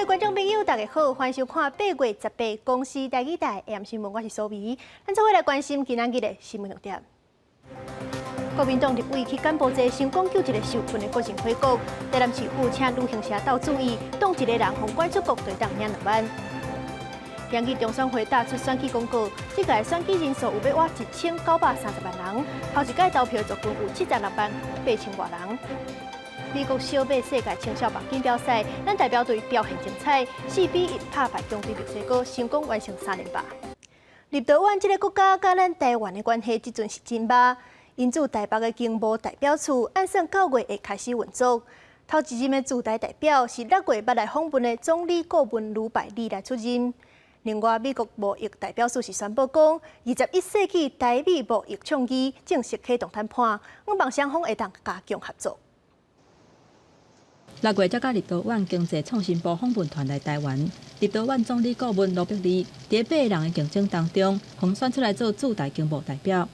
觀眾朋友，大家好，歡迎收看8月18公視台語台 AM 新聞，我是蘇眉。咱做伙來關心今仔日的新聞重點。國民黨立委去柬埔寨成功救一个受困的國人回國，台南市府請旅行社鬥注意，擋一个人予趕出國就會當領2萬。今日中選會打出選舉公告，這屆選舉人數有欲倚1930萬人，頭一屆投票族群有76萬8千外人。美國小馬世界青少棒錦標賽，咱代表隊表現精彩，4比1拍敗強隊墨西哥，成功完成三連霸。立陶宛這个國家佮咱台灣的關係，這陣是真歹。𪜶駐台北的經貿代表處，按算9月會開始運作。頭一任的駐台代表是6月欲來訪問的總理顧問盧百里來出任。另外，美國貿易代表處是宣布講，21世紀台美貿易倡議正式啟動談判，向望雙方會當加強合作。6月才佮立陶宛經濟創新部訪問團來台灣，立陶宛總理顧問盧碧利佇八个人的競爭當中，予選出來做駐台經貿代表。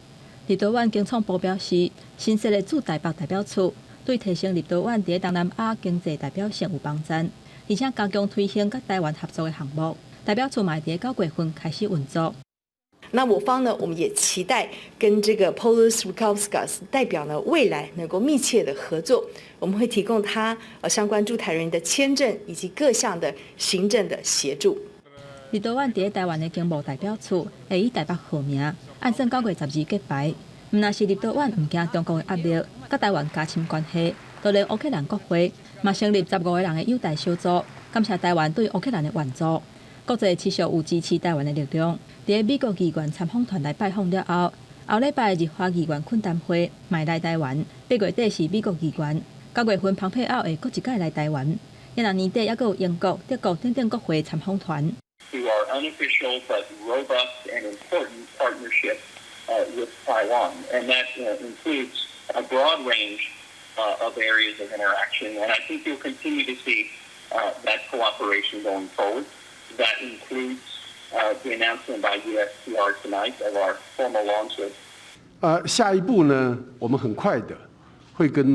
立陶宛經創部表示，新設的駐台北代表處對提升立陶宛佇東南亞經濟代表性有幫助，而且加強推行佮台灣合作的項目。代表處嘛會佇9月份開始運作。那我方呢，我們也期待跟這個 Paulius Rutkauskas 代表呢，未來能夠密切的合作。我們會提供他相關駐台人員的簽證以及各項的行政的協助。立陶宛佇台灣的經貿代表處會以台北號名，按算9月12揭牌。毋但是立陶宛毋驚中國的壓力，佮台灣加深關係，就連烏克蘭國會嘛成立15個人的友台小組，感謝台灣對烏克蘭的援助。國際持續有支持台灣的力量。佇美國議員參訪團來拜訪了後，後禮拜日華議員懇談會嘛來台灣。8月底是美國議員，9月份蓬佩奧會閣一擺來台灣。今年年底猶閣有英國、德國等等國會參訪團。 To our unofficial but robust and important partnership with Taiwan, and that includes a broad range of areas of interaction. And I think you'll continue to see that cooperation going forward. That includes the announcement by USTR tonight of our formal launch of 下一步呢，我們很快的會跟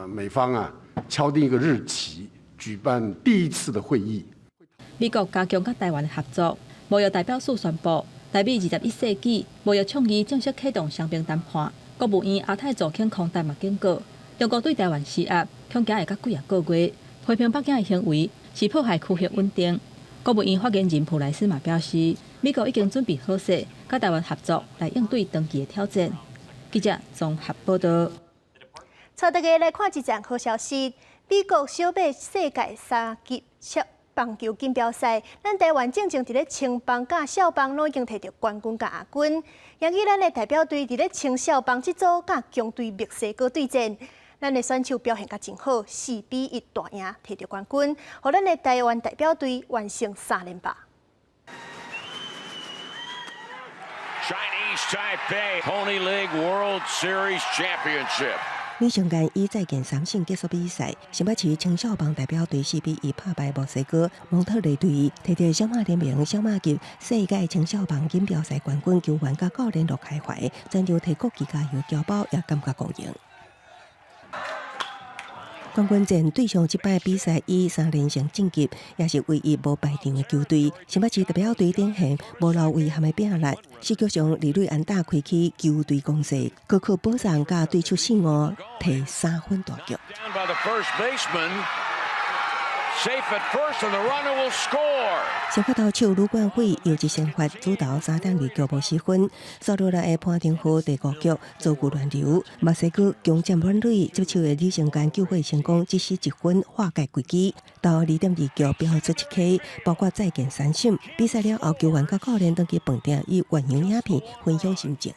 美方啊敲定一個日期，舉辦第一次的會議。美國加強佮台灣的合作，貿易代表處宣布，台美21世紀貿易倡議正式啟動雙邊談判。國務院亞太助卿康達嘛警告，中國對台灣施壓，恐驚會較幾仔個月，批評北京的行為是破壞區域穩定。國務院發言人普萊斯嘛表示，美國已經準備好勢，佮台灣合作來應對長期的挑戰。記者綜合報道。帶大家來看一則好消息，美國小馬世界三級棒球錦標賽，咱台灣進前佇咧青棒佮少棒攏已經摕著冠軍佮亞軍。今日咱的代表隊佇咧青少棒這組佮強隊墨西哥對戰，咱的選手表現甲真好，4比1大贏，摕著冠軍，予咱的台灣代表隊完成三連霸。 Chinese Taipei Pony League World Series Championship。李勝堅以再見三勝結束比賽，新北市青少棒代表隊4比1拍敗墨西哥蒙特雷隊，摕著小馬聯盟小馬級世界青少棒錦標賽冠軍，球員佮教練樂開懷，全場提國旗加油，僑胞也感覺光榮。冠軍戰對上這擺比賽以三連勝晉級，也是唯一無敗場的球隊。新北市代表隊展現無留遺憾的拼力，四局上二壘安打開啟球隊攻勢，高可保送佮對手四誤提3分大局。 Down by the first baseman. Safe at first, and the runner will score. 先發投手呂冠輝優質先發主投3.2局無失分，煞落來的潘廷浩第五局遭遇亂流，墨西哥強佔滿壘，接手的李勝堅救火成功，只失1分化解危機。到2.2局飆出7 K，包括再見三審。比賽了後，球員佮教練轉去飯店以鸳鸯影片分享心情。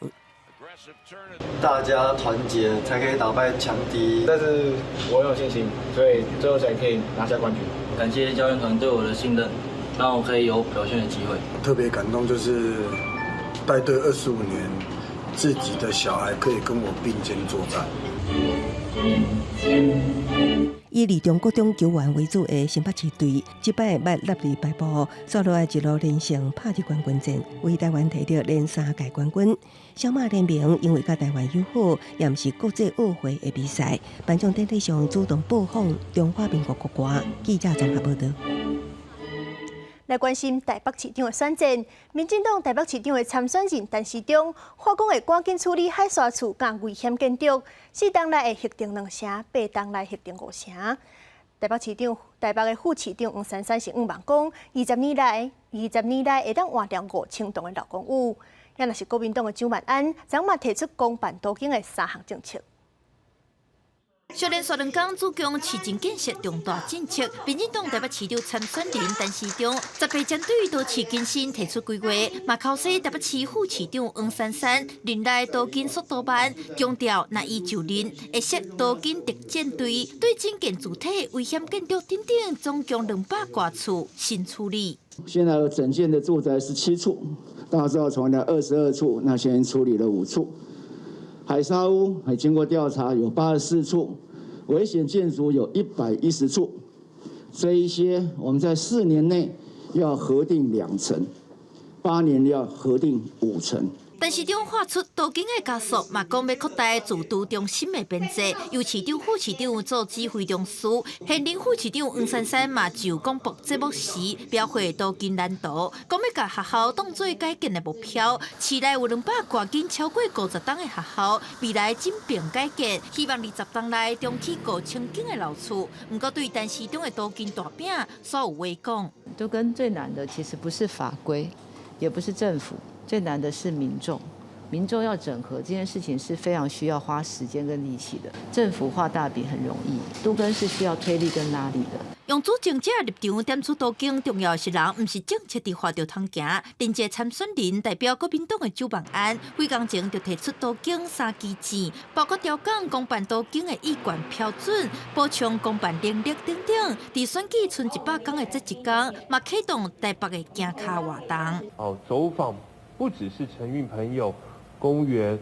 大家團結才可以打敗強敵，但是我有信心，所以最後才可以拿下冠軍。感謝教練團對我的信任，讓我可以有表現的機會。特別感動就是帶隊25年，自己的小孩可以跟我並肩作戰。以坜中國中球員為主的新北市隊，這擺捌納入敗部，煞落來一路連勝，拍入冠軍戰，為台灣摕著連三屆冠軍。小馬聯盟因為佮台灣友好，也毋是國際奧會的比賽，頒獎典禮上主動播放中華民國國歌。記者綜合報道。來關心台北市長的選戰，民進黨台北市長的參選人陳時中，話講會趕緊處理海沙厝佮危險建築，4冬內會核定兩成，8冬內核定五成。台北市長、台北的副市長黃珊珊是向望講，20年內會當換掉5000棟的老公寓。也若是國民黨的蔣萬安，昨嘛提出公辦都更的三項政策。小連續兩工主攻市政建設重大政策，民進黨台北市長參選人陳時中18針對都市更新提出規劃，嘛口說台北市副市長黃珊珊任內都更速度慢，強調若伊就任會設都更特戰隊，對整建主體危險建築等等，總共200外處新處理。現在整建的住宅17處，大家知道從來22處，那現在處理了5處。海砂屋還經過調查有84處，危險建築有110處，這一些我們在4年內要核定2成，8年要核定5成。陳時中喊出都更的加速，嘛講欲擴大住都中心的編制，由市長、副市長做指揮中樞。現任副市長黃珊珊嘛就廣播節目時描繪都更難度，講欲共學校當做改建的目標。市內有200外間超過50棟的學校，未來整併改建，希望20冬內重啟5000間的老厝。毋過對陳時中的都更大餅，煞有話講。都更最難的其實不是法規，也不是政府。最難的是民眾，民眾要整合這件事情是非常需要花時間跟力氣的。政府畫大餅很容易，都更是需要推力跟拉力的。用主政者立場點出都更重要是人，毋是政策佇畫著通行。另一個參選人代表國民黨的蔣萬安，幾工前就提出都更三支箭，包括調降公辦都更的意願標準、補充公辦能力等等。佇選舉賰100工的這一工，嘛啟動台北的行跤活動。哦，走訪不只是晨運朋友、公園、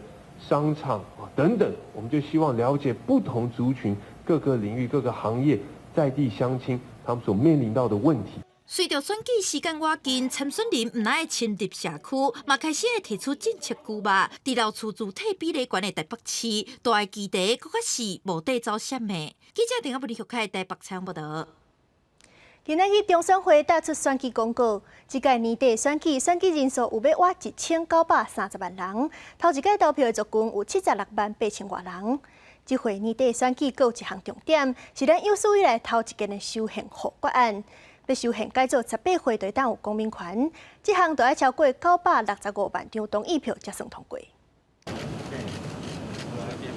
商場啊等等，我們就希望了解不同族群、各個領域、各個行業在地鄉親他們所面臨到的問題。隨著選舉時間倚近，參選人毋但會深入社區，嘛開始會提出政策計畫。佇老厝主體比例懸的台北市，大的基地閣較是無底走閃的。記者陳阿布里開台北採訪報導。今仔日中選會打出選舉公告，這屆年底選舉選舉人數有欲倚1930萬人，頭一屆投票的族群有76萬8千外人。這回年底選舉閣有一項重點，是咱有史以來頭一件的修憲復決案，欲修憲改做18歲就會當有公民權，這項就愛超過965萬張同意票才算通過。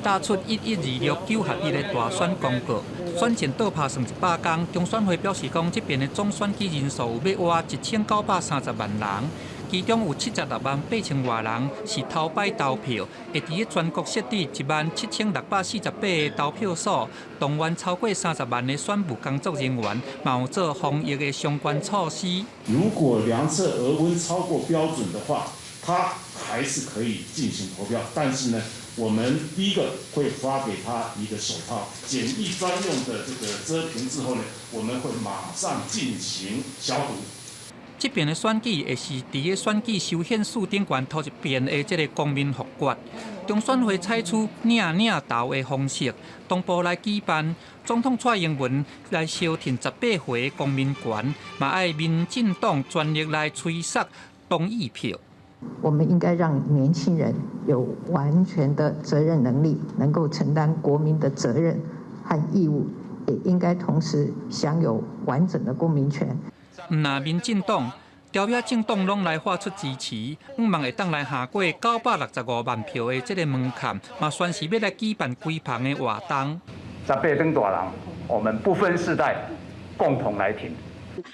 打出11269合一的大選公告，選前倒拍算100工，中選會表示講，這遍的總選舉人數有欲倚1930萬人，其中有76萬8千外人是頭擺投票，會佇全國設置17648個投票所，動員超過30萬的選務工作人員，嘛有做防疫的相關措施。如果量測額溫超過標準的話，他還是可以進行投票，但是呢，我們第一個會發給他一個手套，檢疫專用的這個遮屏之後呢，我們會馬上進行消毒。這遍的選舉會是佇咧選舉修憲史頂懸頭一遍的這個公民複決。中選會採取領領投的方式，同步來舉辦。總統蔡英文來相挺18歲公民權，嘛愛民進黨全力來催索同意票。我們應該讓年輕人有完全的責任能力，能夠承擔國民的責任和義務，也應該同時享有完整的公民權。毋但民進黨、朝野政黨攏來發出支持，向望會當來跨過965萬票的這個門檻，嘛宣示欲來舉辦規棚的活動。18等大人，我們不分世代，共同來挺，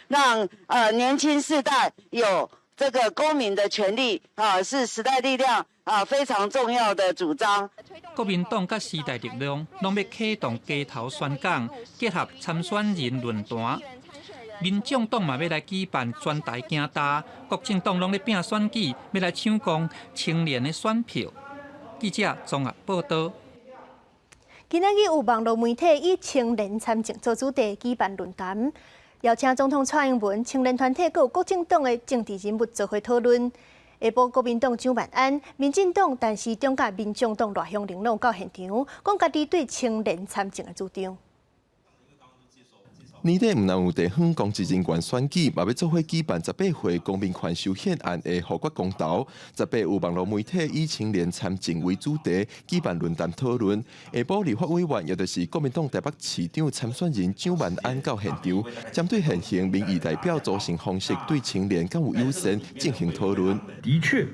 讓年輕世代有這個公民的權利啊，是時代力量啊非常重要的主張。國民黨佮時代力量攏欲啟動街頭宣講，結合參選人論壇。民眾黨嘛欲來舉辦全台行踏，國政黨攏咧拚選舉，欲來搶攻青年的選票。記者綜合報道。今仔日有網路媒體以青年參政做主題舉辦論壇，邀請總統蔡英文、青年團體閣有國政黨的政治人物做伙討論。下晡國民黨蔣萬安、民進黨陳時中佮民眾黨賴香伶攏到現場，講家己對青年參政的主張。年底毋但有地方公職人員選舉，嘛欲做伙舉辦十八歲公民權修憲案的予決公投。十八有網路媒體以青年參政為主題舉辦論壇討論。下晡立法委員，也就是國民黨台北市長參選人蔣萬安到現場，針對現行民意代表組成方式對青年敢有友善進行討論。的確，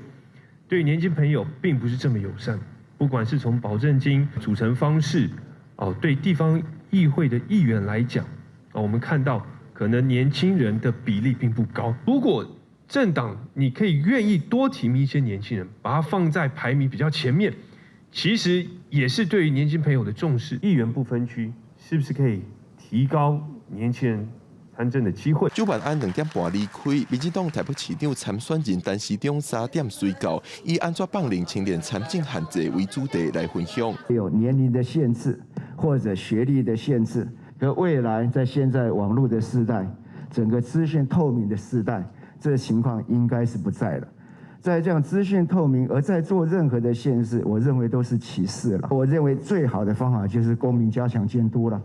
對年輕朋友並不是這麼友善。不管是從保證金組成方式，哦，對地方議會的議員來講。我們看到可能年輕人的比例並不高。如果政黨你可以願意多提名一些年輕人，把它放在排名比較前面，其實也是對於年輕朋友的重視。議員不分區，是不是可以提高年輕人參政的機會？蔣萬安2點半離開，民進黨台北市長參選人陳時中3點隨到，以按怎放任青年參政限制為主題來分享。有年齡的限制或者學歷的限制。可未來在現在網路的時代，整個資訊透明的時代，這個情況應該是不在了。在這樣資訊透明而在做任何的限制，我認為都是歧視了。我認為最好的方法就是公民加強監督了。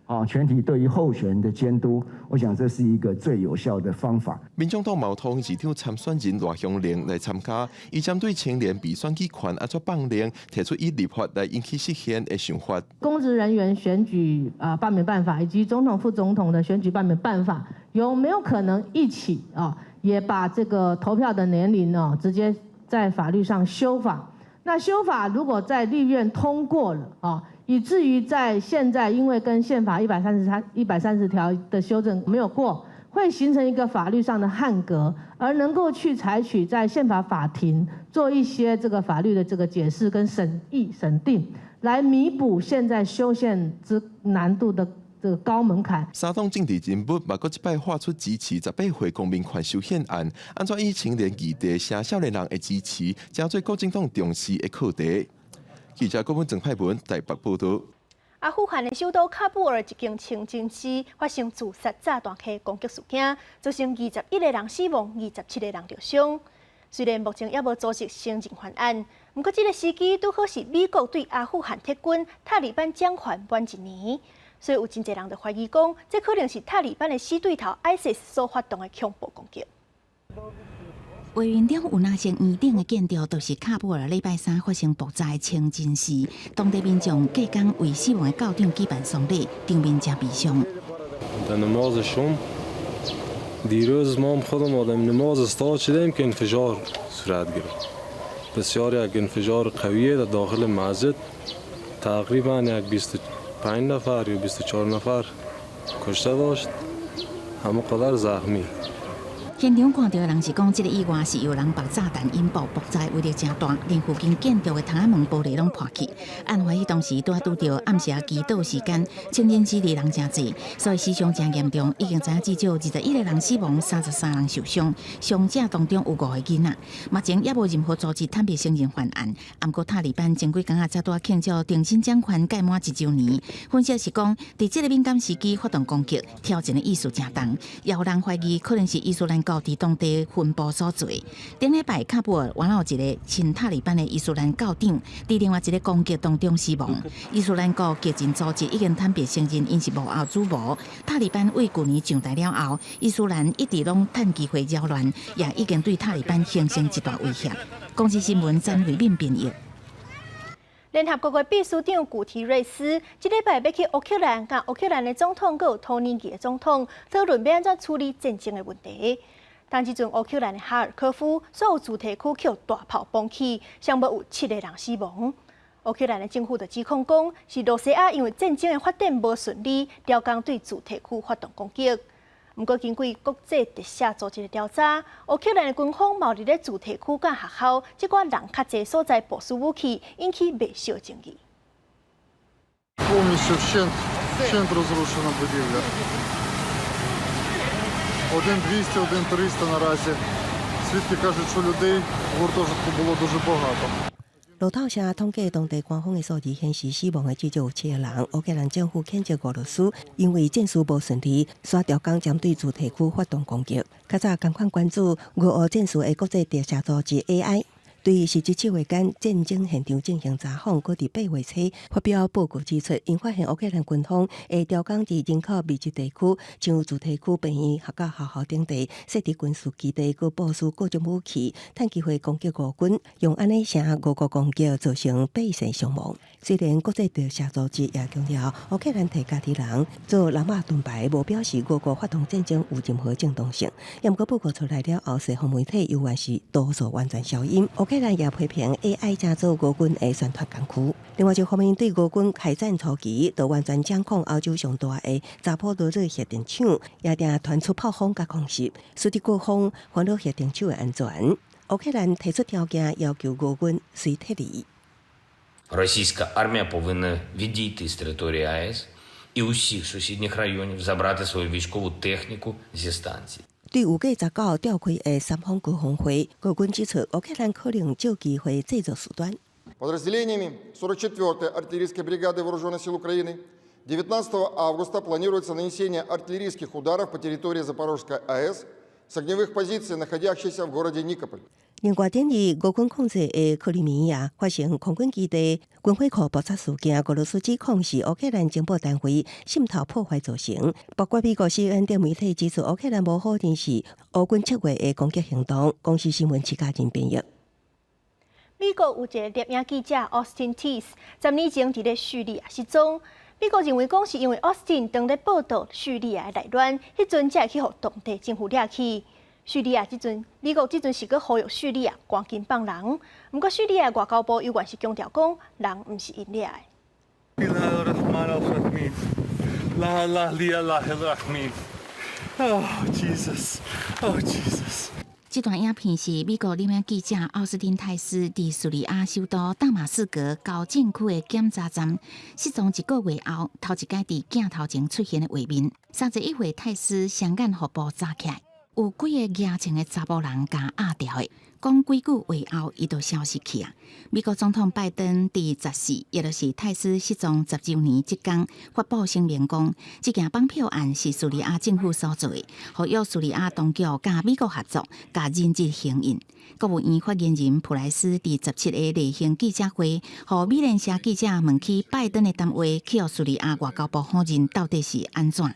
啊，全體對於候選人的監督，我想這是一個最有效的方法。民眾黨桃園市長參選人賴香伶來參加，伊針對青年被選舉權按怎放任，提出以立法來引起實現的想法。公職人員選舉啊罷免辦法以及總統、副總統的選舉罷免辦法，有沒有可能一起啊，也把這個投票的年齡呢，直接在法律上修法？那修法如果在立院通過了啊，以至於在現在因為跟憲法133、130條的修正沒有過，會形成一個法律上的扞格，而能夠去採取在憲法法庭做一些這個法律的這個解釋跟審議審定，來彌補現在修憲之難度的這個高門檻。三黨政治人物嘛，閣這擺發出支持十八歲公民權修憲案，按怎以青年議題、聲少年人的支持，成做國進黨重視的課題。記者郭文鄭派文台北報導。阿富汗的首都喀布爾一間清真寺發生自殺炸彈客攻擊事件，造成21個人死亡，27個人受傷。雖然目前猶無組織承認犯案，毋過這个時機拄好是美國對阿富汗撤軍、塔利班掌權滿一年，所以有真濟人就懷疑講，這可能是塔利班的死對頭 ISIS 所發動的恐怖攻擊。畫面中有若像圓頂的建築，就是喀布爾禮拜三發生爆炸的清真寺。當地民眾隔工為死亡的教長舉辦喪禮，場面誠悲傷。 نماز شام دیروز ما هم خودم آدم نماز استاد شدیم که انفجار صورت گرفت. بسیار یک انفجار قویه در داخل مسجد، تقریبا یک 25 نفر یا 24 نفر کشته داشت، همه قدر زخمی. 現場看到的人是講，這个意外是由人爆炸彈引爆，爆炸威力誠大，連附近建築的窗仔門玻璃攏破去。案發彼當時拄仔拄著暗時祈禱時間，清真寺裡人誠濟，所以死傷誠嚴重，已經知影至少21個人死亡，33人受傷，傷者當中有五個囡仔。目前猶無任何組織坦白承認犯案。毋過塔利班前幾工仔才拄仔慶祝重新掌權屆滿一週年，分析是講，佇這个敏感時機發動攻擊，挑戰的意思誠重，也有人懷疑可能是伊斯蘭國佇當地分部所做。頂禮拜喀布爾原來有一个親塔利班的伊斯蘭教長，佇另外一个攻擊當中死亡。伊斯蘭國激進組織已經坦白承認，𪜶是幕後主謀。塔利班為舊年上台了後，伊斯蘭一直攏趁機會擾亂，也已經對塔利班形成一大威脅。公視新聞曾慧敏編譯。聯合國的秘書長古提瑞斯這禮拜欲去烏克蘭，佮烏克蘭的總統閣有土耳其的總統討論欲按怎處理戰爭的問題。當這陣烏克蘭的哈爾科夫所有住宅區予大炮崩去，上無有七個人死亡。烏克蘭的政府就指控講，是羅西亞因為戰爭的發展無順利，刁工對住宅區發動攻擊。毋過，根據國際特赦組織的調查，烏克蘭的軍方嘛佇咧住宅區佮學校這寡人較濟所在部署武器，引起袂少爭議。 Повністю вщент, вщент розрушена будівля. 1 200, 1 300 наразі. Свідки кажуть, що людей в гуртожитку було дуже багато. 路透社統計當地官方的數字顯示，死亡的至少有七個人。烏克蘭政府譴責俄羅斯，因為戰事無順利，煞刁工針對住宅區發動攻擊。較早仝款關注俄烏戰事的國際特赦組織 AI，對17月間戰爭現場進行查訪，閣佇8月初發表報告指出，𪜶發現烏克蘭軍方會調工佇人口密集地區，像住宅區、病院、學校、學校等地設置軍事基地，閣部署各種武器，趁機會攻擊俄軍，用按呢聲俄國攻擊造成百姓傷亡。雖然國際特赦組織也強調，烏克蘭提家己人做人馬盾牌，無表示俄國發動戰爭有任何正當性。毋過報告出來了後，西方媒體猶原是多數完全消音。烏克蘭也批評 AI 成做俄軍的宣傳工具。另外一方面，對俄軍開戰初期就完全掌控歐洲上大的扎波羅熱核電廠，也定傳出炮轟佮空襲，使得各方煩惱核電廠的安全。烏克蘭提出條件，要求俄軍隨撤離。 Російська армія повинна відійти з території АЕС і усіх сусідніх районів, забрати свою військову техніку зі станції. 對預計19召開的三方高峰會，俄軍指出，烏克蘭可能借機會製造事端。 Подразделениями 44-й артиллерийской бригады Вооруженных сил Украины 19 августа планируется нанесение артиллерийских ударов по территории Запорожской АЭС с огневых позиций, находящихся в городе Никополь. 另外，頂日俄軍控制的克里米亞發生空軍基地軍火庫爆炸事件，俄羅斯指控是烏克蘭情報單位滲透破壞造成。包括美國 CNN 等媒體指出，烏克蘭無否認是俄軍策劃的攻擊行動。公視新聞徐家仁編譯。美國有一个攝影記者 Austin Tice，10年前佇咧敘利亞失蹤。美國認為講是因為 Austin 當咧報道敘利亞的內亂，彼陣才會去予當地政府掠去。敘利亞這陣，美國這陣是閣呼籲敘利亞趕緊放人。毋過敘利亞外交部猶原是強調講，人毋是𪜶掠的。 Oh, Jesus. Oh, Jesus. 這段影片是美國攝影記者奧斯汀泰斯佇敘利亞首都大馬士革交戰區的檢查站失蹤一個月後，頭一擺佇鏡頭前出現的畫面。31歲泰斯雙眼予布紮起來，有幾个額穿的查埔人共壓牢的。講幾句話後，伊就消失去啊！美國總統拜登佇14，也就是泰斯失蹤10週年這工，發布聲明講，這件綁票案是敘利亞政府所做的，呼籲敘利亞當局佮美國合作，共人質還𪜶。國務院發言人普萊斯佇17日例行記者會，予美聯社記者問起拜登的談話，去予敘利亞外交部否認到底是按怎？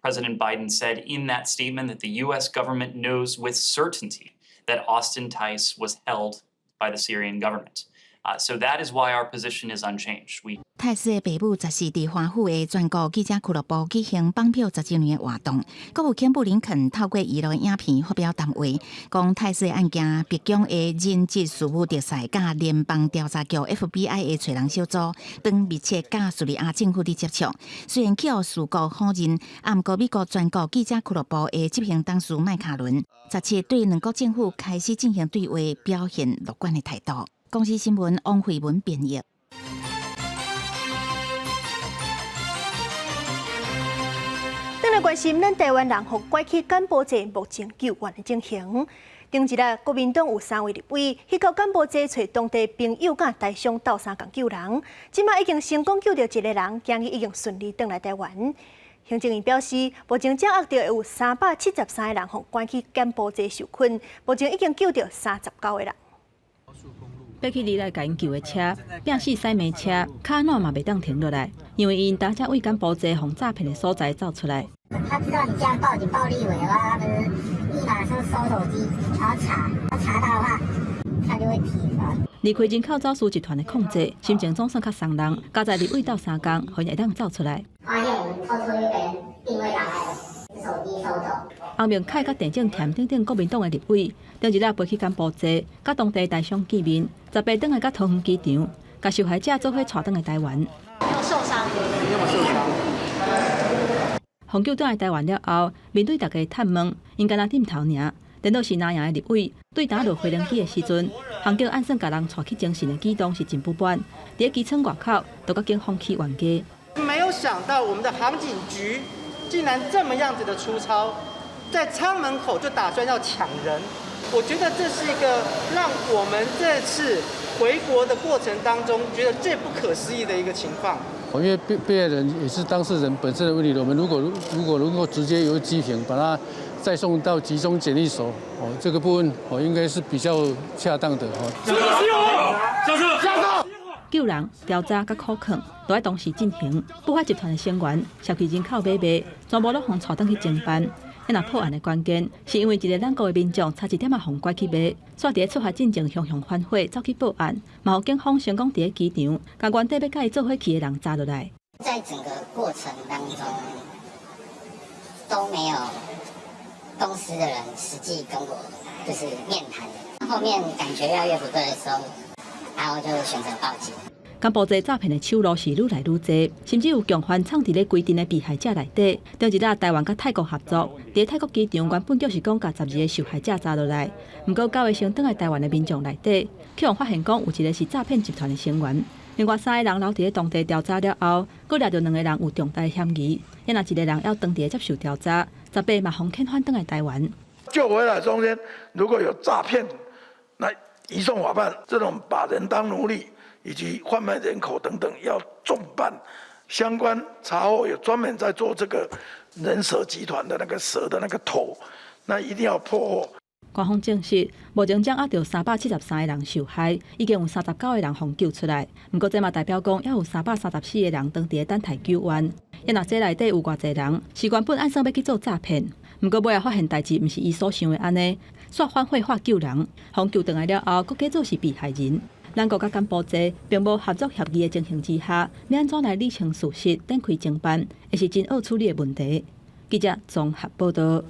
President Biden said in that statement that the U.S. government knows with certainty that Austin Tice was held by the Syrian government. So that is why our position is unchanged. We 泰斯的爸母14佇華府的全國記者俱樂部舉行綁票10週年的活動，國務卿布林肯透過娛樂影片發表談話，講泰斯的案件，白宮的人質事務特使佮聯邦調查局 FBI 的揣人小組，當密切佮敘利亞政府佇接觸。雖然去予敘國否認，毋過美國全國記者俱樂部的執行董事麥卡倫，17對兩國政府開始進行對話，表現樂觀的態度。公視新聞王慧文編譯。轉來關心咱台灣人予拐去柬埔寨目前救援的情形。頂一日，國民黨有三位立委去到柬埔寨揣當地朋友佮台商鬥相共救人，這馬已經成功救著一个人，今日已經順利轉來台灣。行政院表示，目前掌握著有373個人予關去柬埔寨受困，目前已經救著39個人。爬去里來共𪜶救的車，拚死駛馬車，跤撋嘛袂當停落來，因為𪜶當才為柬埔寨予詐騙的所在走出來。他知道你這樣報警報立委的話，他們立馬上收手機，然後查，查到的話，他就會提罰。離開人口走私集團的控制，心情總算較鬆人。加在立委鬥相共，予𪜶會當走出來。發現我們偷偷就被人定位打來了，手機收走。洪明凱佮鄭正添等等國民黨的立委，頂日仔飛去柬埔寨，佮當地台商見面，18轉來到桃園機場，共受害者做伙帶轉來台灣。沒有受傷。沒有受傷。予救轉來台灣了後，面對大家探問，𪜶敢若點頭爾。顛倒是藍營的立委，對當落飛行機的時陣，航警按算共人帶去偵訊的舉動是真不滿。佇咧機艙外口，就共警方起冤家。沒有想到我們的航警局竟然這麼樣子的粗糙，在艙門口就打算要搶人。我覺得這是一個讓我們這次回國的過程當中，覺得最不可思議的一個情況。因為被害人也是當事人本身的問題，我們如果能夠直接由機坪把他再送到集中檢疫所，哦，這個部分哦應該是比較恰當的。哦。下車！下車！救人、調查佮苦勸都愛同時進行。不法集團的成員涉及人口買賣，全部攏予𤆬轉去偵辦。若破案的關鍵，是因為一个咱國的民眾差一點仔予拐去賣，煞佇咧出發進前雄雄反悔，走去報案，嘛予警方成功佇咧機場，共原底欲佮伊做伙去的人查落來。在整個過程當中都沒有公司的人實際跟我就是面談，後面感覺越來越不對的時候，然後就選擇報警。柬埔寨詐騙的手路是愈來愈濟，甚至有共犯藏佇咧規陣的被害者內底。頂一日台灣佮泰國合作，佇泰國機場原本就是講共12个受害者查落來，毋過九个先轉來台灣的民眾內底，去予發現講有一个是詐騙集團的成員。另外三个人留佇咧當地調查了後，閣掠著兩个人有重大嫌疑，猶若一个人猶當地接受調查，18嘛予遣返轉來台灣。救回來中間如果有詐騙，來移送法辦，這種把人當奴隸以及販賣人口等等，要重辦。相關查獲有專門在做這個人蛇集團的那個蛇的那個頭，那一定要破獲。官方證實，目前掌握著373個人受害，已經有39個人予救出來。毋過這嘛代表講，猶有334個人當地等待救援。猶若這內底有偌濟人是原本按算欲去做詐騙，毋過尾仔發現代誌毋是伊所想的按呢，煞反悔話救人，予救轉來了後，閣假做是被害人。咱國佮柬埔寨並無合作協議的情形之下，欲按怎來理清事實，展開偵辦，會是真惡處理的問題。記者綜合報道。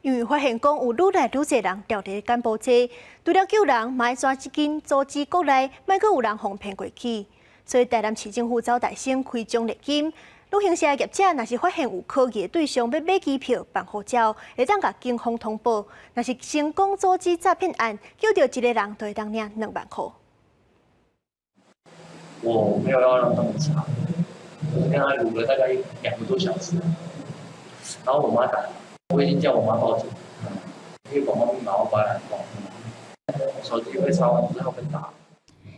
因為發現講有愈來愈濟人牢佇柬埔寨，除了救人，嘛愛抓緊阻止國內莫閣有人予騙過去。所以台南市政府走大聲開獎勵金，旅行社業者若是發現有可疑的對象欲買機票、辦護照，會當共警方通報。若是成功阻止詐騙案，救著一個人，就會當領2萬箍。我沒有要讓他們查，我跟他擼了大概2個多小時，然後我媽打，我已經叫我媽報警，因為廣告密碼我把它忘了，手機被查完之後被打。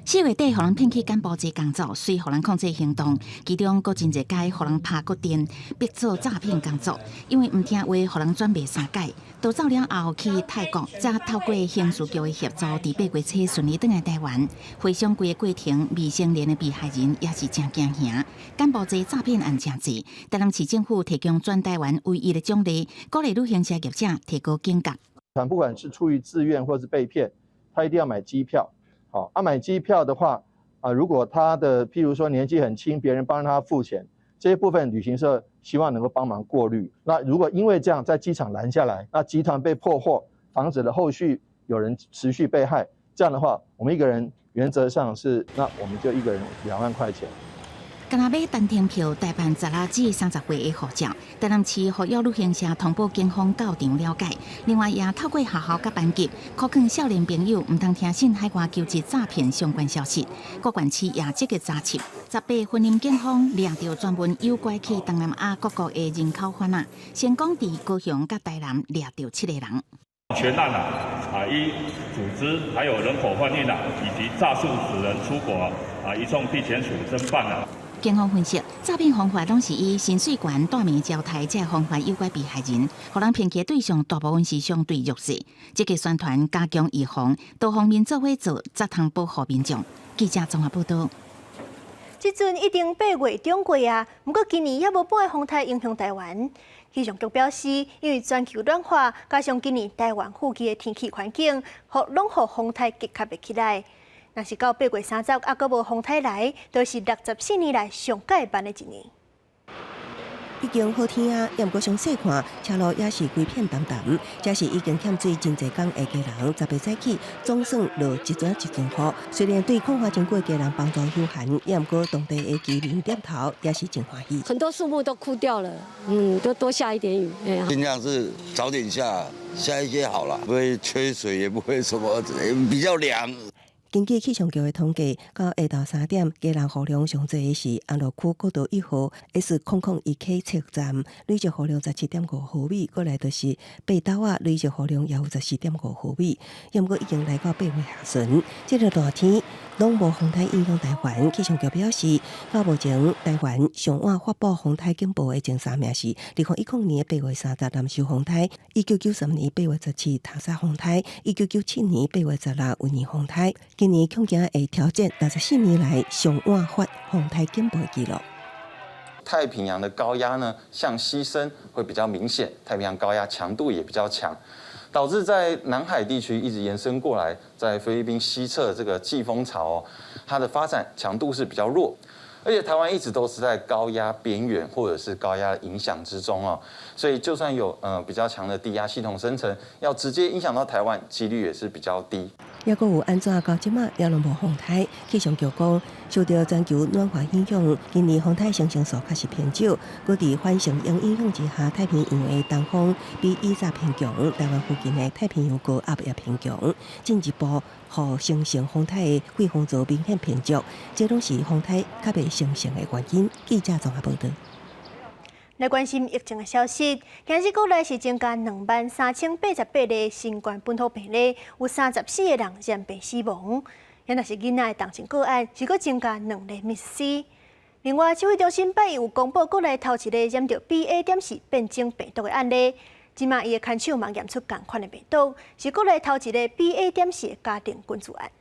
4月底，予人騙去柬埔寨工作，隨予人控制行動，其中閣真濟擺予人拍骨電，逼做詐騙工作。因為毋聽話，予人轉賣三擺，逃走了後去泰國，才透過刑事局的協助，佇8月初順利轉來台灣。回想規个過程，未成年的被害人也是誠驚嚇。柬埔寨詐騙案誠濟，台南市政府提供全台灣唯一的獎勵，鼓勵旅行社業者提高警覺。不管是出於自願或是被騙，他一定要買機票。好，啊，買機票的話，啊，如果他的譬如說年紀很輕，別人幫他付錢，這些部分旅行社希望能夠幫忙過濾。那如果因為這樣在機場攔下來，那集團被破獲，防止了後續有人持續被害，這樣的話，我們一個人原則上是，那我們就一個人2萬塊錢。干焦買單程票，代辦16至30歲的護照。台南市呼籲旅行社通報警方到場了解。另外，也透過學校佮班級，呼勸少年朋友毋通聽信海外求職詐騙相關消息。各縣市也積極查緝。18雲林警方掠著專門誘拐去東南亞各國的人口販仔，成功佇高雄佮台南掠著七個人。全案啊，依組織還有人口販運啊，以及詐術使人出國啊，移送地檢署偵辦啊。警方分析，詐騙方法攏是以薪水懸、帶名招刣這方法誘拐被害人，予人騙去的對象大部分是相對弱勢。積極宣傳，加強預防，多方面做伙做，才通保護民眾。記者綜合報道。這陣已經8月中過啊，毋過今年猶無半个風颱影響台灣。氣象局表示，因為全球暖化，加上今年台灣附近的天氣環境，予攏予風颱結合袂起來。若是到8月30，猶閣無風颱來，就是64年來上蓋慢的一年。已經好天啊，猶毋過詳細看，車路也是規片澹澹。這是已經欠水真濟工的家人，18早起總算落一陣一陣雨。雖然對空乏真久的家人幫助有限，猶毋過當地的居民點頭也是真歡喜。很多樹木都枯掉了，都多下一點雨。盡量是早點下，下一些好了，不會缺水，也不會什麼，比較涼。根據氣象局的統計，到下晝3點，基隆雨量上濟的是安樂區國道1號 S001K 測站，累積雨量17.5毫米；過來就是八斗仔，累積雨量也有14.5毫米。毋過已經來到8月下旬，這個熱天攏無風颱影響台灣。氣象局表示，到目前台灣上晚發布風颱警報的前三名是2010年8月30南勢風颱、1993年8月17塔莎風颱、1997年8月16溫尼風颱。今年恐驚會挑戰64年來上晚發風颱警報紀錄。太平洋的高壓呢，向西伸會比較明顯，太平洋高壓強度也比較強，導致在南海地區一直延伸過來，在菲律賓西側這個季風槽哦，它的發展強度是比較弱，而且台灣一直都是在高壓邊緣或者是高壓影響之中哦，所以就算有比較強的低壓系統生成，要直接影響到台灣幾率也是比較低。抑閣有按怎到這馬也攏無風颱？氣象局講，受著全球暖化影響，今年風颱生成數確實偏少。閣佇反成因影響之下，太平洋的東風比以早偏強，台灣附近的太平洋高壓也偏強，進一步予生成風颱的季風槽明顯偏弱，這攏是風颱較袂生成的原因。記者綜合報導。來關心疫情的消息，今日國內是增加23,088例新冠本土病例，有34個人染病死亡。若是囡仔的重症個案，是閣增加兩例 MIS-C。另外，指揮中心拜一有公布國內頭一個染著 BA.4變種病毒的案例，這馬伊的牽手嘛驗出仝款的病毒，是國內頭一個 BA.4的家庭群聚案。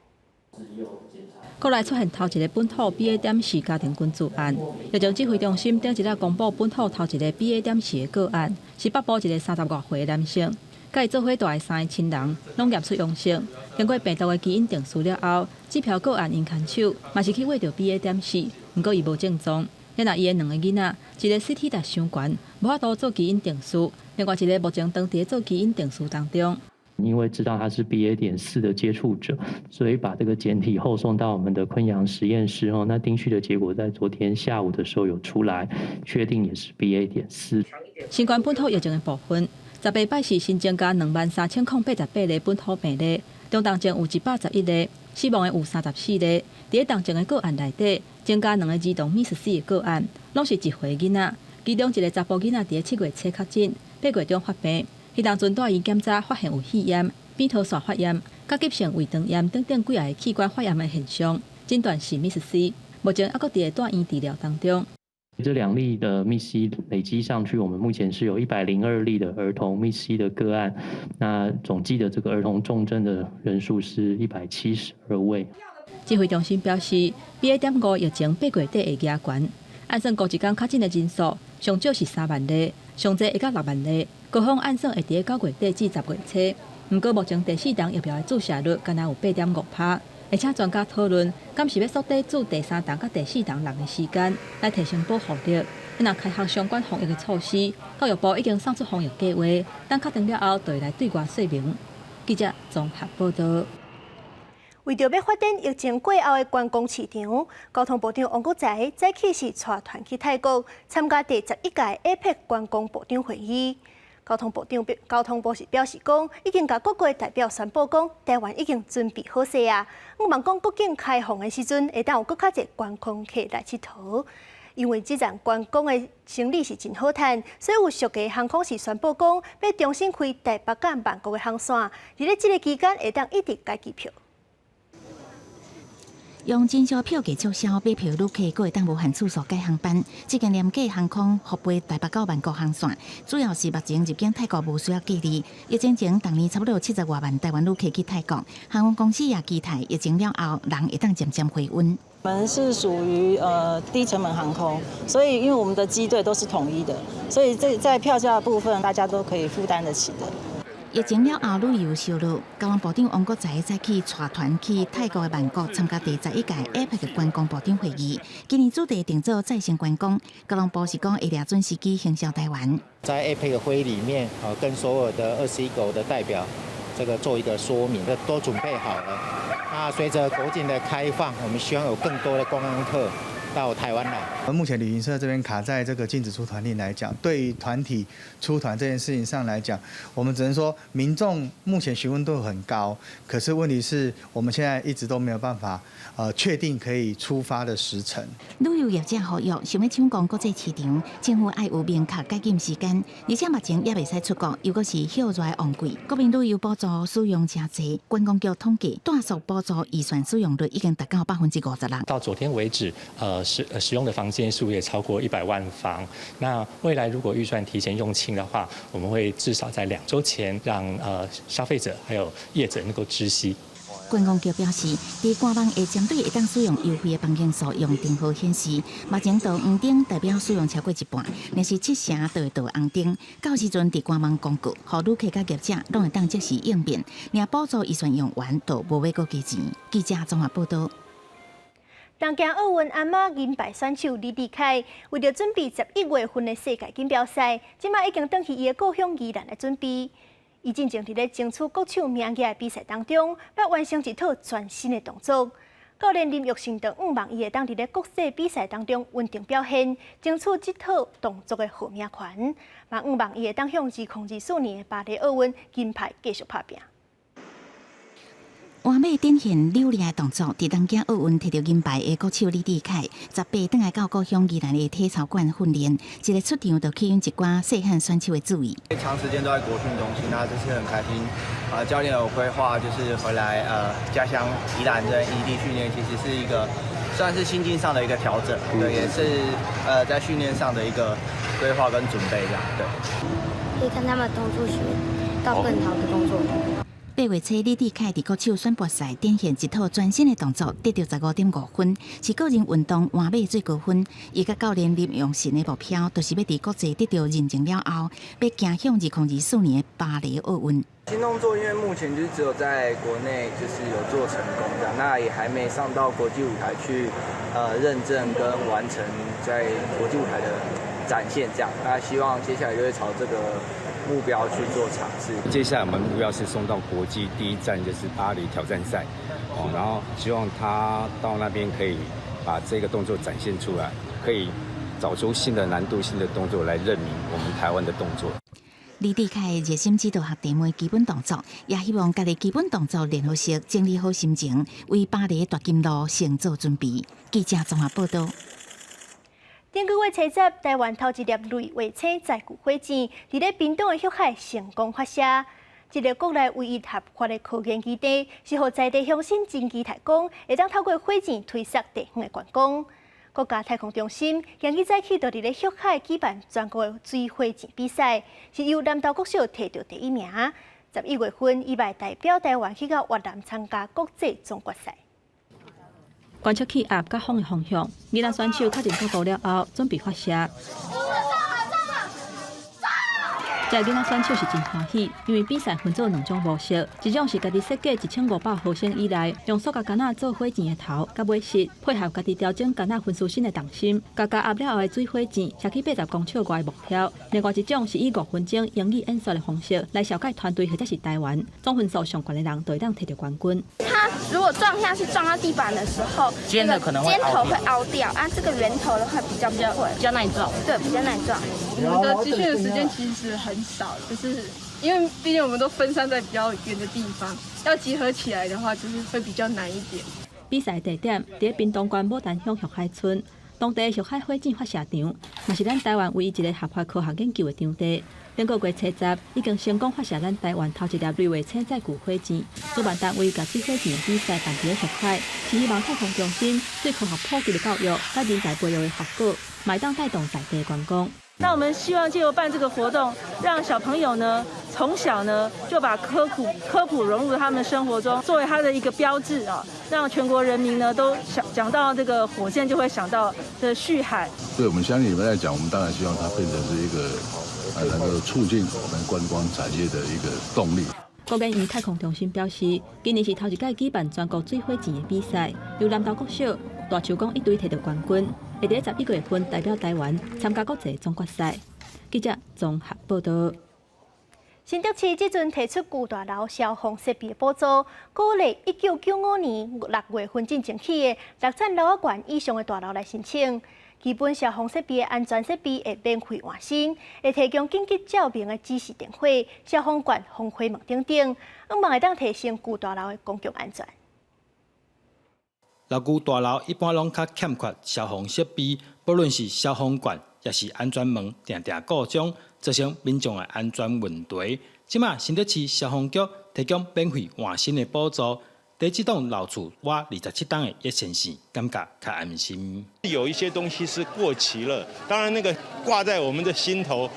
國內出現頭一个本土 BA.4家庭群聚案，疫情指揮中心頂一日公布本土頭一个 BA.4的個案，是北部一个30外歲的男性，佮伊做伙蹛的三个親人攏驗出陽性。經過病毒的基因定序了後，這條個案𪜶牽手嘛是去驗著 BA.4，毋過伊無症狀。若伊的兩个囡仔，一个 CT 值傷懸，無法度做基因定序；另外一个目前當佇做基因定序當中。因為知道他是 BA.4的接觸者，所以把這個檢體後送到我們的昆陽實驗室哦。那定序的結果在昨天下午的時候有出來，確定也是 BA.4。新冠本土疫情的部分，18擺是新增加23,088例本土病例，中重症有111例，死亡的有34例。佇咧重症的個案內底，增加兩个兒童 MIS-C 的個案，攏是1歲囡仔，其中一个查埔囡仔佇咧7月初確診，8月中發病。彼當陣帶醫檢查發現有肺炎、扁桃腺發炎、佮急性胃腸炎等等幾仔个器官發炎的現象，診斷是 MIS-C，目前猶閣佇咧住院治療當中。這兩例的 MIS-C 累積上去，我們目前是有102例的兒童 MIS-C 的個案，那總計的這個兒童重症的人數是172位。指揮中心表示，BA.5疫情8月底會加懸，按算估一工確診的人數上少是3萬例，上濟會到6萬例。高峰按算會佇咧9月底至10月初。毋過目前第四筒疫苗的注射率敢若有8.5%，而且專家討論，敢是欲縮短注第三筒佮第四筒人的時間，來提升保護力。若開學相關防疫的措施，教育部已經送出防疫計劃，等確定了後，就會來對外說明。記者綜合報導。為著欲發展疫情過後的觀光市場，交通部長王國材早起是帶團去泰國參加第11屆 APEC 觀光部長會議。交通部是表示講，已經共各國代表宣布講，台灣已經準備好勢啊。向望講國境開放的時陣，會當有閣較濟觀光客來𨑨迌。因為這陣觀光的生意是真好趁，所以有屬地航空是宣布講，欲重新開台北佮曼谷的航線，佇咧這个期間會當一直改機票。用真俗票價促銷買票旅客，閣會當無限次數改航班。這間廉價航空復飛台北到曼谷航線，主要是目前入境泰國無需要隔離。疫情前，逐年差不多有70外萬台灣旅客去泰國，航空公司也期待疫情了後，人會當漸漸回溫。我們是屬於低成本航空，所以因為我們的機隊都是統一的，所以這在票價的部分大家都可以負擔得起的。疫情了後，旅遊燒熱，交通部長王國材早起帶團去泰國的曼谷參加第11屆 APEC 觀光部長會議。今年主題定做再生觀光，交通部是講會掠準時機行銷台灣。在 APEC 會議裡面，跟所有的21國的代表，這個做一個說明，都準備好了。那隨着國境的開放，我們希望有更多的觀光客到台灣來。目前旅行社這邊卡在這個禁止出團令來講，對於團體出團這件事情上來講，我們只能說民眾目前詢問度很高，可是問題是我們現在一直都沒有辦法，確定可以出發的時程。旅遊業者呼籲，想欲搶攻國際市場，政府愛有明確解禁時間，而且目前猶袂使出國，又閣是歇熱旺季，國民旅遊補助使用誠濟，觀光局統計，住宿補助預算使用率已經達到56%。到昨天為止，使用的房間數也超過100萬房。那未來如果預算提前用罄的話，我們會至少在2週前讓消費者還有業者能夠知悉。觀光局表示，佇官網會針對會當使用優惠的房間數用燈號顯示，目前著黃燈代表使用超過一半，若是七成就會著紅燈。到時陣佇官網公告，予旅客佮業者攏會當即時應變。若補助預算用完，就無欲閣加錢。記者綜合報導。東京奧運鞍馬銀牌選手李智凱，為著準備11月份的世界錦標賽，這馬已經轉去伊的故鄉宜蘭來準備。伊進前佇咧爭取國手名額的比賽當中，捌完成一套全新的動作。教練林育成就向望伊會當佇咧國際比賽當中穩定表現，爭取這套動作的號碼權。嘛向望伊會當向2024年的巴黎奧運金牌繼續拍拼。完美展現流利的動作，佇東京奧運摕著銀牌的國手李智凱，18轉來到故鄉宜蘭的體操館訓練，一个出場就吸引一寡細漢選手的注意。長時間都在國訓中心，那這次很開心。啊，教練有規劃，就是回來家鄉宜蘭這異地訓練，其實是一個算是心境上的一個調整，對，也是在訓練上的一個規劃跟準備，這樣對。可以看他們動作學到更好的動作。8月初，李智凱佇國手選拔賽展現一套全新的動作，得著15.5分，是個人運動鞍馬最高分。伊佮教練林永信的目標，就是欲佇國際得著認證了後，欲行向2024年的巴黎奧運。新動作因為目前就只有在國內就是有做成功這樣，那也還沒上到國際舞台去，認證跟完成在國際舞台的展現這樣。那希望接下來就會朝這個目標去做嘗試。接下來我們目標是送到國際第一站，就是巴黎挑戰賽，哦，然後希望他到那邊可以把這個動作展現出來，可以找出新的難度、新的動作來認明我們台灣的動作。李智凱熱心指導學弟妹基本動作，也希望家己基本動作練好勢，整理好心情，為巴黎奪金路先做準備。記者綜合報導。頂個月初十，台灣頭一粒類衛星載具火箭，佇咧屏東的旭海成功發射。這个國內唯一合法的科研基地，是予在地鄉親真期待講，會當透過火箭推捒地方的觀光。國家太空中心今日早起就佇咧旭海舉辦全國的水火箭比賽，是由南投國小摕著第一名。11月份，伊會代表台灣去到越南參加國際總決賽。觀測氣壓佮風的方向，宜蘭選手確認角度了後，準備發射。這个囡仔選手是真歡喜，因為比賽分做兩種模式，一種是家己設計1500毫升以內，用塑膠桿仔做火箭的頭佮尾翼，配合家己調整桿仔分數線的重心，共加壓了後的水火箭射去80公尺外的目標。另外一種是以5分鐘英語演說的方式來紹介團隊或者是台灣，總分數上懸的人就會當摕著冠軍。它如果撞下去撞到地板的時候，尖的可能會尖頭會凹掉啊，這個圓頭的話比較不會，比較耐撞，對，比較耐撞。我們的集訓的時間其實很少，就是因為畢竟我們都分散在比較遠的地方，要集合起來的話，就是會比較難一點。比賽地點佇屏東縣牡丹鄉旭海村，當地旭海火箭發射場，嘛是咱台灣唯一一个合法科學研究的場地。頂個月初十，已經成功發射咱台灣頭一粒類衛星載具火箭。主辦單位共水火箭比賽辦佇咧旭海，是希望太空中心對科學普及的教育，佮人才培育的效果，嘛會當帶動在地觀光。那我們希望藉由辦這個活動，讓小朋友呢從小呢就把科普融入他們生活中，作為他的一個標誌啊，讓全國人民呢都想講到這個火箭就會想到的旭海。對我們鄉里們來講，我們當然希望它變成是一個能夠促進我們觀光產業的一個動力。國研院太空中心表示，今年是頭一屆舉辦全國水火箭的比賽，由南投國小、大樹港一隊摕著冠軍，會佇11月份代表台灣參加國際總決賽。記者綜合報導。新竹市這陣提出舊大樓消防設備的補助，鼓勵1995年6月份進前起的六層樓仔懸以上的大樓來申請。基本消防設備的安全設備會免費換新，會提供緊急照明的指示電話、消防管、防火門等等，向望會當提升舊大樓的公共安全。老舊大樓一般攏較欠缺消防設備，不論是消防管，抑是安全門，定定故障，造成民眾的安全問題。這馬新竹市消防局提供免費換新的補助，佇這棟老厝倚27冬的熱線線，感覺較安心。有一些東西是過期了，當然那個掛在我們的心頭，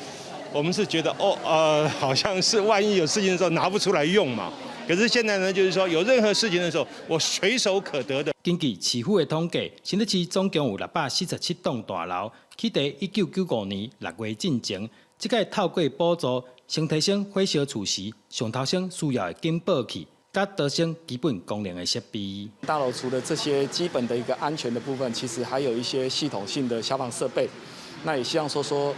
我們是覺得哦，好像是萬一有事情的時候拿不出來用嘛。可是現在呢，就是說有任何事情的時候，我隨手可得的。根據市府的統計，新竹市總共有647棟大樓，起佇1995年6月進前，這個透過補助，先提升火燒厝時上頭先需要的警報器，佮提升基本功能的設備。大樓除了這些基本的一個安全的部分，其實還有一些系統性的消防設備。那也希望說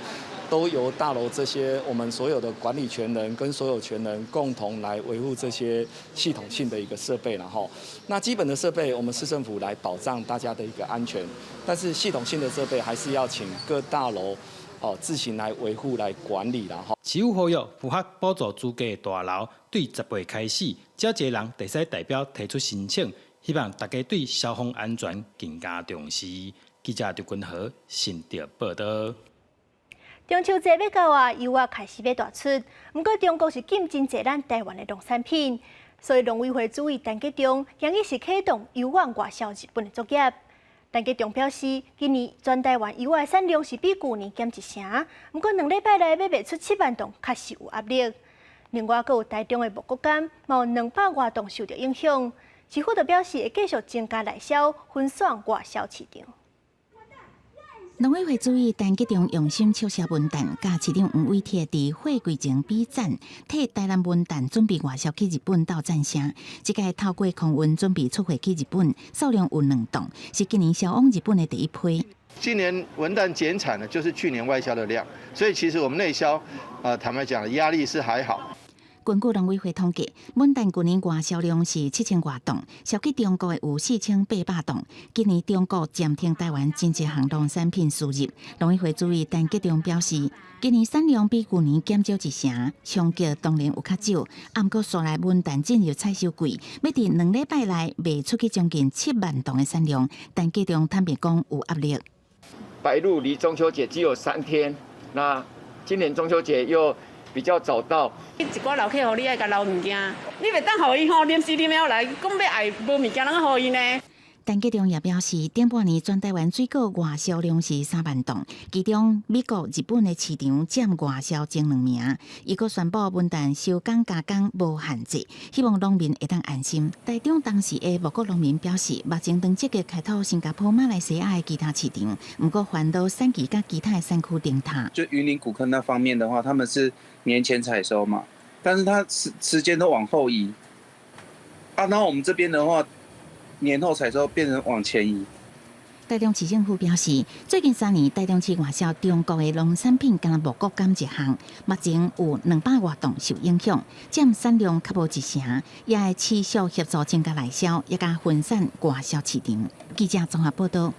都由大樓這些我們所有的管理權人跟所有權人共同來維護這些系統性的一個設備，然後那基本的設備我們市政府來保障大家的一個安全，但是系統性的設備還是要請各大樓哦自行來維護來管理啦。吼。市府呼籲符合補助資格的大樓，對10月開始，只要一個人會使代表提出申請，希望大家對消防安全更加重視。記者劉君和新竹報道。中秋節欲到啊，柚仔開始欲大出。毋過中國是禁真濟咱台灣的農產品，所以農委會主委陳吉仲今日是啟動柚仔外銷日本的作業。陳吉仲表示，今年全台灣柚仔產量是比舊年減一成，毋過2禮拜內欲賣出7萬噸，確實有壓力。另外，閣有台中的五穀柑，嘛有200外噸受著影響。市府就表示會繼續增加內銷，分散外銷市場。農委會主委陳吉仲用心笑寫文旦，佮市長黃偉哲佇貨櫃前比讚，替台南文旦準備外銷去日本鬥讚聲。這屆透過空運準備出貨去日本，數量有2噸，是今年銷往日本的第一批。今年文旦減產呢，就是去年外銷的量，所以其實我們內銷，坦白講，壓力是還好。根據農委會統計，文旦舊年外銷量是7000外噸，銷去中國的有4800噸。今年中國暫停台灣真濟項農產品輸入，農委會主委陳吉仲表示，今年產量比舊年減少一成，衝擊當然有較少。毋過，紲來文旦進入採收季，欲佇2禮拜內賣出去將近7萬噸的產量，陳吉仲坦白講有壓力。白露離中秋節只有3天，那今年中秋節又比較早到。一寡老客戶，你愛共留物件，你袂當予伊吼臨時臨了來，講欲愛無物件通予伊呢。陳吉仲也表示，頂半年全台灣水果外銷量是3萬噸，其中美國、日本的市場佔外銷前兩名。伊閣宣布文旦收工加工無限制，希望農民會當安心。台中當時的五穀農民表示，目前正積極開拓新加坡、馬來西亞的其他市場，毋過煩惱產期佮其他的產區頂踏。就雲林古坑那方面的話，他們是年前採收嘛，但是他時間都往後移。啊，然後我們這邊的話，年後採收變成往前移。台中市政府表示，最近3年台中市外銷中國的農產品，干焦五穀柑一項，目前有200外噸受影響，佔產量較無一成，也會持續協助增加內銷，也佮分散外銷市場。記者綜合報道。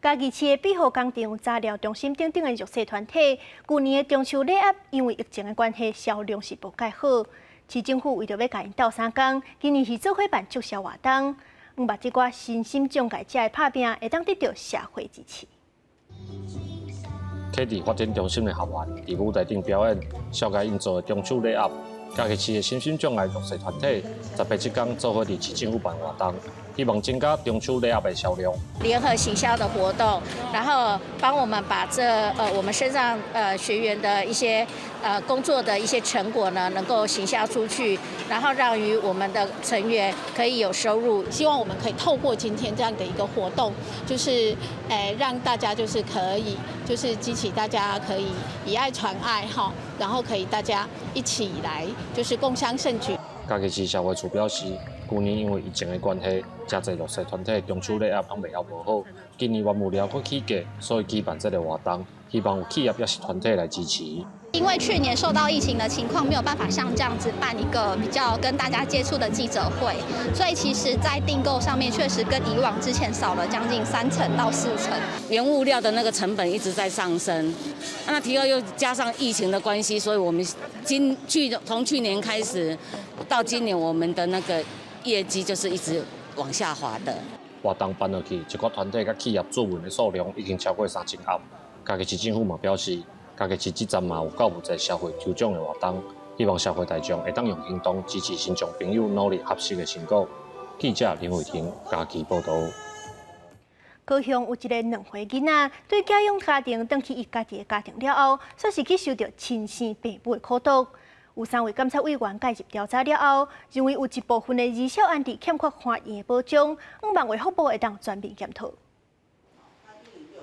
嘉義市的庇護工廠、雜療中心等等的弱勢團體，舊年的中秋禮盒因為疫情的關係，銷量是無蓋好。市政府為著欲共𪜶鬥相共，今年是做伙辦促銷活動，向望這寡身心障礙者的拍拚，會當得著社會支持。啟智發展中心的學員佇舞台頂表演，紹介𪜶做的中秋禮盒。嘉義市的身心障礙弱勢團體，18這工做伙佇市政府辦活動，希望增加中秋禮盒的銷量。聯合行銷的活動，然後幫我們把這我們身上學員的一些工作的一些成果呢，能夠行銷出去，然後讓於我們的成員可以有收入。希望我們可以透過今天這樣的一個活動，就是讓大家就是可以就是激起大家可以以愛傳愛哈，然後可以大家一起來就是共襄盛舉。嘉義市社會處表示，舊年因為疫情的關係，誠濟弱勢團體中秋禮盒攏賣猶無好。今年原物料閣起價，所以舉辦這個活動，希望有企業抑是團體來支持。因為去年受到疫情的情況，沒有辦法像這樣子辦一個比較跟大家接觸的記者會，所以其實，在訂購上面確實跟以往之前少了將近3成到4成。原物料的那個成本一直在上升，那提高又加上疫情的關係，所以我們今去從去年開始到今年，我們的那個業績就是一直往下滑的。活動辦落去，一寡團體佮企業注文的數量已經超過3000盒。嘉義市政府嘛表示，嘉義市這站嘛有夠有濟社會抽獎的活動，希望社會大眾會當用行動支持身障朋友努力學習的成果。記者林慧婷嘉義報導。高雄有一个2歲囡仔，對寄養家庭轉去伊家己的家庭了後，煞是去受著親生爸母的苦毒。有三位監察委員介入調查了後，認為有一部分的兒少安置欠缺法院的保障，向望衛福部會當全面檢討。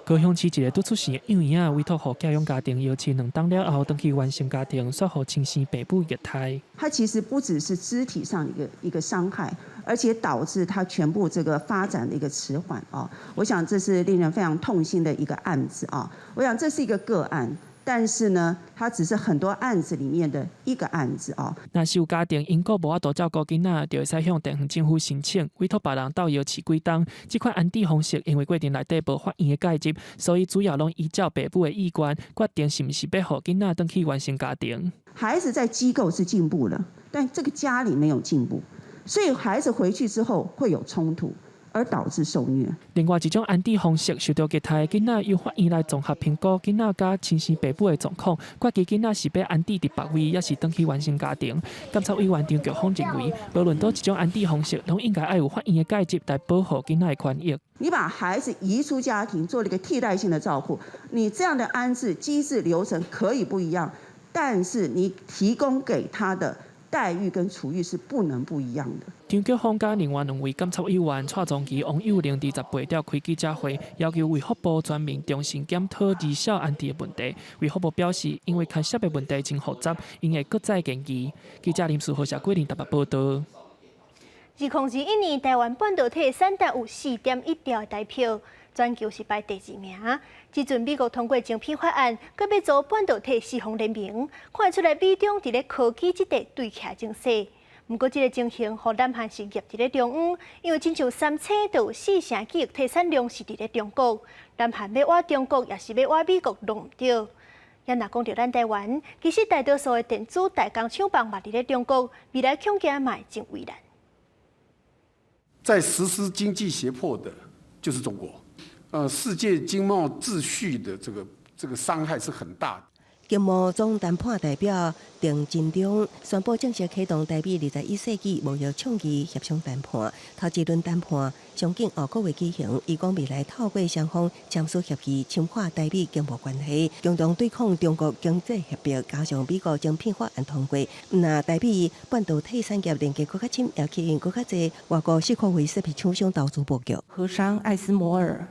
高雄市一个拄出世的幼嬰仔，委託予寄養家庭養飼2冬了後，轉去原生家庭，煞予親生爸母虐待。他其實不只是肢體上一個傷害，而且導致他全部這個發展的一個遲緩啊。我想這是令人非常痛心的一個案子啊。我想這是一個個案。但是呢，它只是很多案子裡面的一個案子啊。若是有家庭因故無法度照顧囡仔，就會使向地方政府申請委託別人鬥藥飼幾冬。這款安置方式因為過程內底無法院的介入，所以主要攏依照爸母的意願決定是毋是欲予囡仔轉去原生家庭。孩子在機構是進步了，但這個家裡沒有進步，所以孩子回去之後會有衝突。而導致受虐。另外一種安置方式，受著虐待的囡仔由法院來綜合評估囡仔佮親生爸母的狀況，決定囡仔是欲安置佇別位，抑是轉去原生家庭。監察委員張菊芳認為，無論佗一種安置方式，攏應該愛有法院的介入來保護囡仔的權益。你把孩子移出家庭，做了一個替代性的照顧，你這樣的安置機制流程可以不一樣，但是你提供給他的待遇跟處遇是不能不一樣的。張菊芳佮另外兩位監察委員蔡宗琪、王幼玲佇18召開記者會，要求衛福部全面重新檢討兒少安置的問題。衛福部表示，因為牽涉的問題真複雜，𪜶會閣再研議。記者林書豪、謝桂玲台北報導。2021年，台灣半導體產值有4.1兆的台票，全球是排第二名。這陣美國通過晶片法案，閣欲組半導體四方聯盟，看得出來美中佇咧科技這塊對起來情勢。毋過，這个情形予南韓是夾佇咧中央，因為親像三星就有四成記憶體產量是佇咧中國，南韓欲倚中國，抑是欲倚美國，攏毋對。也若講著咱台灣，其實大多數的電子代工廠房嘛佇咧中國，未來恐驚嘛會真為難。在實施經濟脅迫的，就是中國。世界經貿秩序的這個傷害是很大的。經貿總談判代表鄧金中宣布正式啟動台美21世紀貿易倡議協商談判，頭一輪談判上緊後個月舉行。伊講未來透過雙方簽署協議，深化台美經貿關係，共同對抗中國經濟脅迫，加上美國晶片法案通過，毋但台美半導體產業連結閣較深，也吸引閣較濟外國矽谷設備廠商投資布局。荷商艾司摩爾、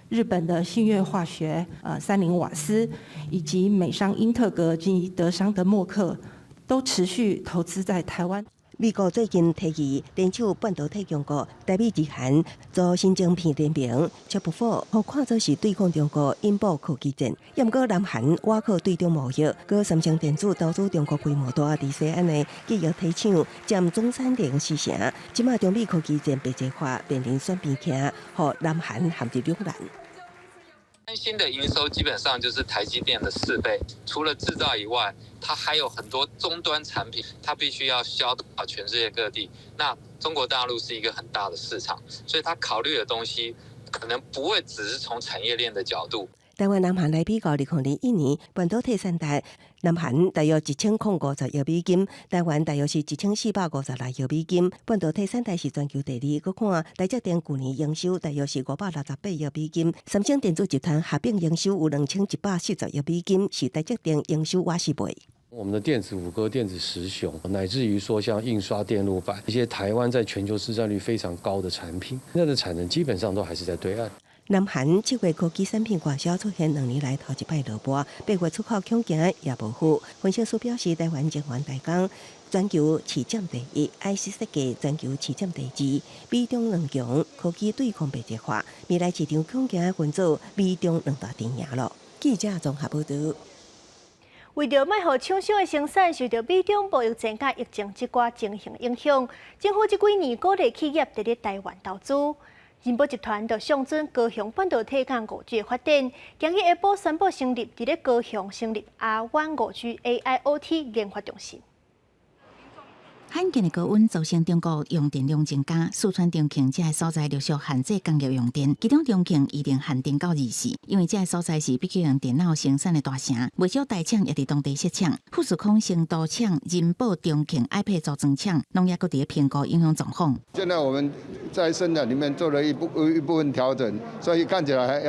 日本的信越化學、三菱瓦斯，以及美商英特格及德商的默克，都持續投資在台灣。美國最近提議聯手半導體強國台美日韓組新晶片聯盟，卻不否予看做是對抗中國引爆科技戰。毋過南韓倚靠對中貿易，閣三星電子投資中國規模大，佇西岸的記憶體廠佔總產量四成。這馬中美科技戰白熱化，面臨選邊徛，予南韓陷入兩難。三星的營收基本上就是台積電的4倍，除了製造以外，它還有很多終端產品，它必須要銷到全世界各地。那中國大陸是一個很大的市場，所以它考慮的東西可能不會只是從產業鏈的角度。台灣南韓來比較，2021年半導體產值，南韓大約1050億美金，台灣大約是1456億美金。半導體產值是全球第二，閣看台積電舊年營收大約是568億美金，三星電子集團合併營收有2140億美金，是台積電營收倚4倍。我們的電子五哥、電子十雄，乃至於說像印刷電路板一些台灣在全球市佔率非常高的產品，那的產能基本上都還是在對岸。南韓7月科技產品外銷出現2年來頭一擺落寞，8月出口恐驚也無好。分析師表示，台灣晶圓代工全球市佔第一，IC 設計全球市佔第二，美中兩強科技對抗白熱化，未來市場恐驚分做美中兩大陣營囉。記者綜合報導。為著莫予廠商的生產受著美中貿易戰佮疫情這寡情形影響，政府這幾年鼓勵企業佇咧台灣投資。仁寶集團就上準高雄半導體佮5G 的發展，今日下晡宣布成立佇咧高雄成立亞灣5G AIoT 研發中心。罕見的高溫造成中國用電量增加，四川重慶這个所在陸續限制工業用電，其中重慶預定限電到24，因為這个所在是筆記型電腦生產的大城，袂少大廠也佇當地設廠。富士康成都廠、仁寶重慶 iPad 組裝廠，攏猶閣佇咧評估影響狀況。現在我們在生產裡面做了一部分調整，所以看起來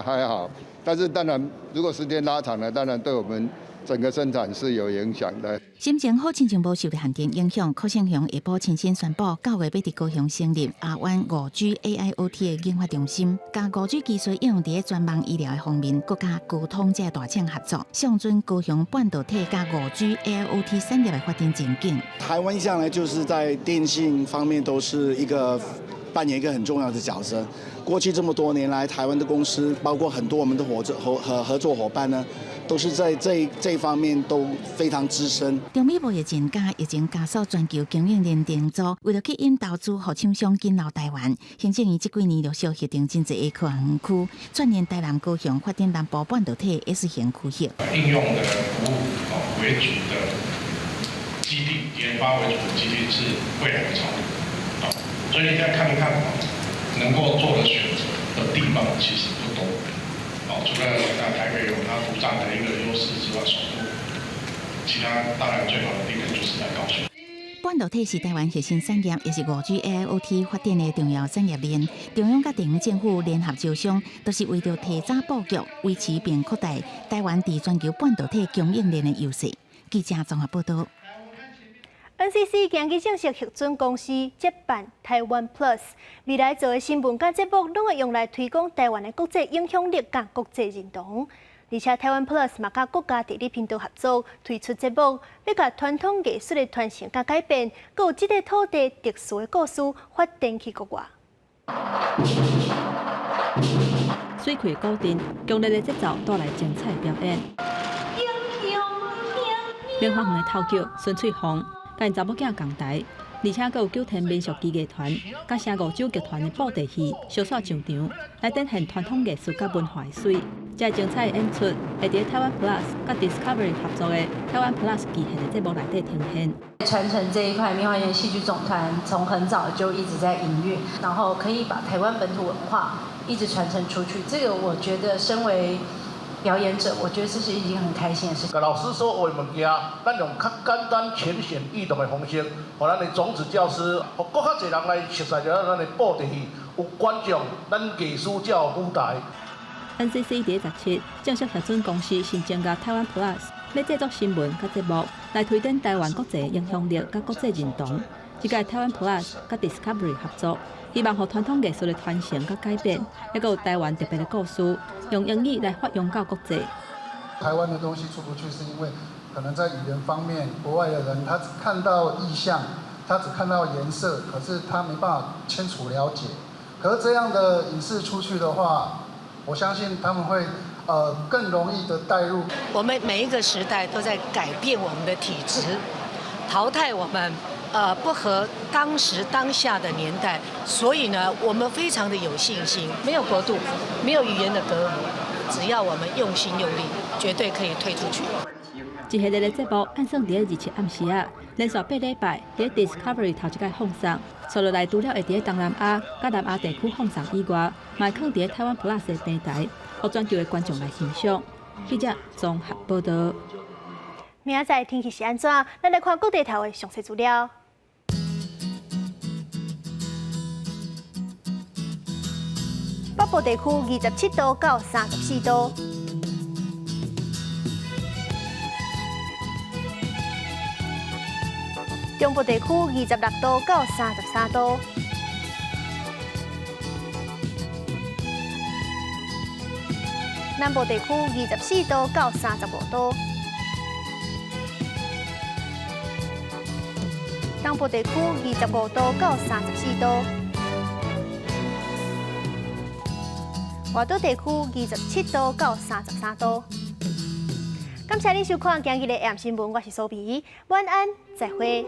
還好。但是當然，如果時間拉長了，當然對我們整個生產是有影響的。心情好，親像無受著限電影響。柯勝雄下晡親身宣布，9月欲佇高雄成立亞灣5G AIoT 的研發中心，將5G 技術應用佇咧專門醫療的方面，閣佮高通這个大廠合作，上準高雄半導體佮5G AIoT 產業的發展前景。台灣向來就是在電信方面都是一個扮演一個很重要的角色。過去這麼多年來，台灣的公司，包括很多我們的合作夥伴呢，都是在這方面都非常資深。中美貿易戰佮疫情加速全球供應鏈重組，為著吸引投資，予廠商緊留台灣，行政院這幾年陸續核定真濟個科學園區，串聯台南高雄發展南部半導體 S 型區域。應用的服務為主的基地，研發為主的基地是未來的潮流。所以你再看一看，能夠做的選擇的地方其實不多。除了那台北有它獨佔的一個優勢之外，首都，其他當然最好的地點就是在高雄。半導體是台灣核心產業，也是5G AIoT 發展的重要產業鏈。中央佮地方政府聯合招商，都是為著提早布局，維持並擴大台灣佇全球半導體供應鏈的優勢。記者綜合報導。 NCC 今日正式核准公司接辦台灣 Plus，未來做的新聞佮節目，攏會用來推廣台灣的國際影響力佮國際認同。而且台灣 Plus 嘛佮國家地理頻道合作推出節目，欲共傳統藝術的傳承佮改變，閣有這个土地特殊的故事發展去國外。水開古鎮，強烈的節奏帶來精彩表演。明華園的頭腳孫翠鳳，佮𪜶查某囝仝台，而且閣有九天民俗技藝團、佮聲五洲劇團的布袋戲，相紲上場，來展現傳統藝術佮文化的媠。這个精彩的演出會佇台灣 Plus 佮 Discovery 合作的台灣 Plus 旗下的節目內底呈現。傳承這一塊，明華園戲劇總團從很早就一直在營運，然後可以把台灣本土文化一直傳承出去。這個我覺得，身為表演者，我覺得這是一件很開心的事情。老師說學的物件，咱用較簡單、淺顯易懂的方式，予咱的種子教師，予閣較濟人來熟悉著咱的布袋戲，有觀眾，咱藝術才有舞台。 NCC 佇17正式核准公司新增共台灣 Plus，欲製作新聞佮節目，來推展台灣國際影響力佮國際認同。這屆台灣 Plus 佮 Discovery 合作，希望予傳統藝術的傳承佮改變，猶閣有台灣特別的故事，用英語來發揚到國際。台灣的東西出不去，是因為可能在語言方面，國外的人他只看到意象，他只看到顏色，可是他沒辦法清楚了解。可是這樣的影視出去的話，我相信他們會更容易的帶入。我們每一個時代都在改變我們的體質，淘汰我們不合當時當下的年代，所以呢，我們非常的有信心，沒有國度，沒有語言的隔膜，只要我們用心用力，絕對可以推出去。一系列的節目按算佇27暗時仔，連續8禮拜佇 Discovery 頭一擺放送。紲落來除了會佇東南亞佮南亞地區放送以外，嘛會囥佇台灣 Plus 的平台，予全球的觀眾來欣賞。記者綜合報導。明仔載天氣是按怎？咱來看各地頭的詳細資料。北部地區27度到34度。中部地區26度到33度。南部地區24度到35度。東部地區25度到34度。外島地區27度到33度。感感謝您收看今日的 AM 新聞，我是蘇比，晚安，再會。